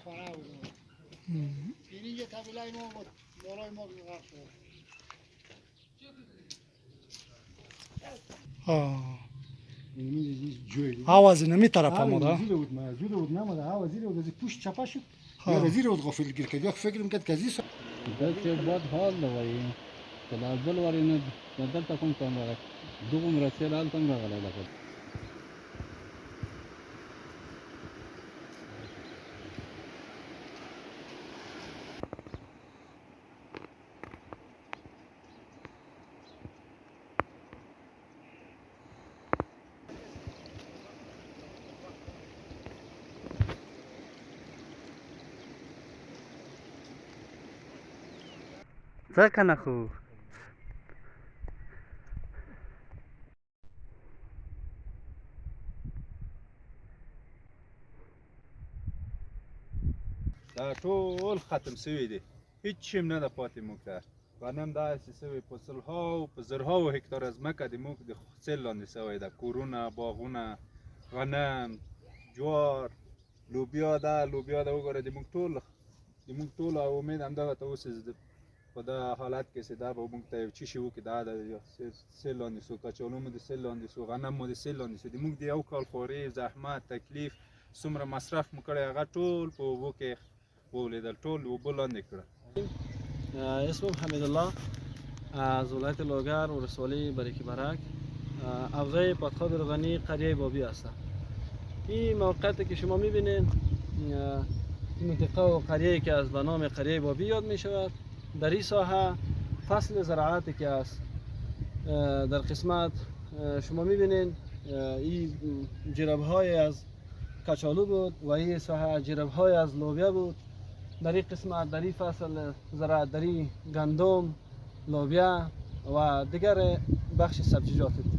خانه بود. اینجا طبیله ما بود، بالای ما غرق شد. آواز نمی طرف آمده. زیر بود، ما زیر بود نمده، آواز زیر بود، از پشت چپه شد. یا زیر بود غافل گیر کرد، یا فکر میکرد که از دلته بد حال دی وایي که دا بل وارې نه دلته کوم کم راغی دغومره سیل هلته هم راغلی لکه. ځه کنه خو. دا ټول ختم سوي دي، هیڅ شی هم نه ده پاتې موږ ته. غنم داسې سوی په سلهاو په زرهاو هکتاره ځمکه د موږ د سیل لاندې سوی ده. کورونه، باغونه، غنم، جوار، لوبیا ده، لوبیا ده وګوره. د موږ ټول امید همدغه ته اوس په دا حالت کې چې دا به موږ ته یو څه شي وکړي. دا د سیل لاندې سو، کچالو مو د سیل لاندې سو، غنم مو د سیل لاندې سو. د موږ د یو کال خواري، زحمت، تکلیف، څومره مصرف مو کړی هغه ټول په اوبو کې ولیدل، ټول اوبه لاندې کړه. اسمم حمیدالله از ولایت لوگر ولسوالی بریکی برک، افزای پادخواب روغنی قریه بابی هستم. این موقعیتی که شما میبینید منطقه و قریه که از به نام قریه بابی یاد میشود، در این ساحه فصل زراعتی که است در قسمت شما میبینید این جربهای از کچالو بود و این ساحه جربهای از لوبیا بود. در این قسمت در این فصل زراعت در این گندم، لوبیا و دیگر بخش سبزیجات بود.